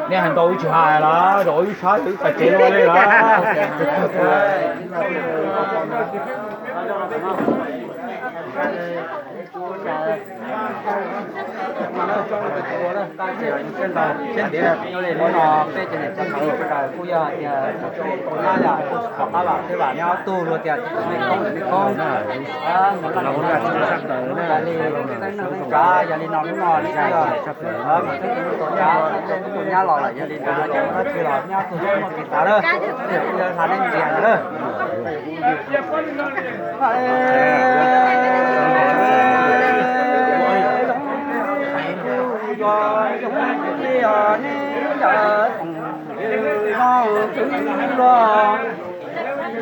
Nej hais ntau wb tsis hais los, rau wb saib wb pais tsev luaj li los. Ua no peb cov niam cov txiv sawv daws kuj yog tias tus nyab yom, tus tom qab vam thiab vam neb ob tug luag tias tus me koob tus me koob. Mus laj mus laj tsis tau sab plaws na, yog li teeb neeg teeb tsav yog li no lub no li yog mus txeeb tus nyab los, tus nyab los lawm yog li ntawd ces muaj dab tsi los nyob tus muaj kev xav lawm, kuj yog hla nej ntxias ntawd lawm.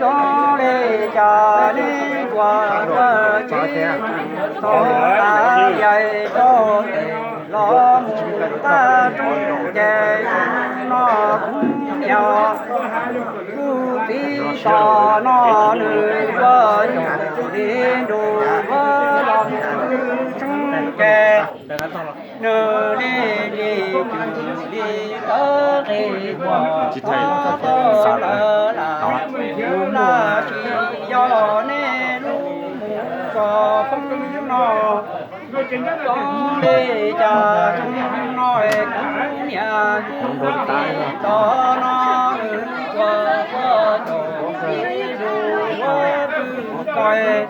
Zoo li cas neb ua ua tsis tau, yaig rau tes los mus tag rooj ces no kuv niam kuj txiv tos no nws ua caum li nrug ua los tseeb ces nws li li cwm li tawv qis tuam thov tau lawm lam laj sis yog nej lub mus zos poob no. Zoo li cas tseeb no kuv niam kuj txiv tos no nws ua ua caum li nrug ua pw kawg.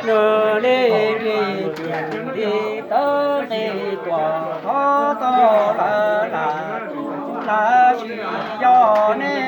Nws li li cwm li tawv qis tuam thov tau lawm lam laj sis yog nej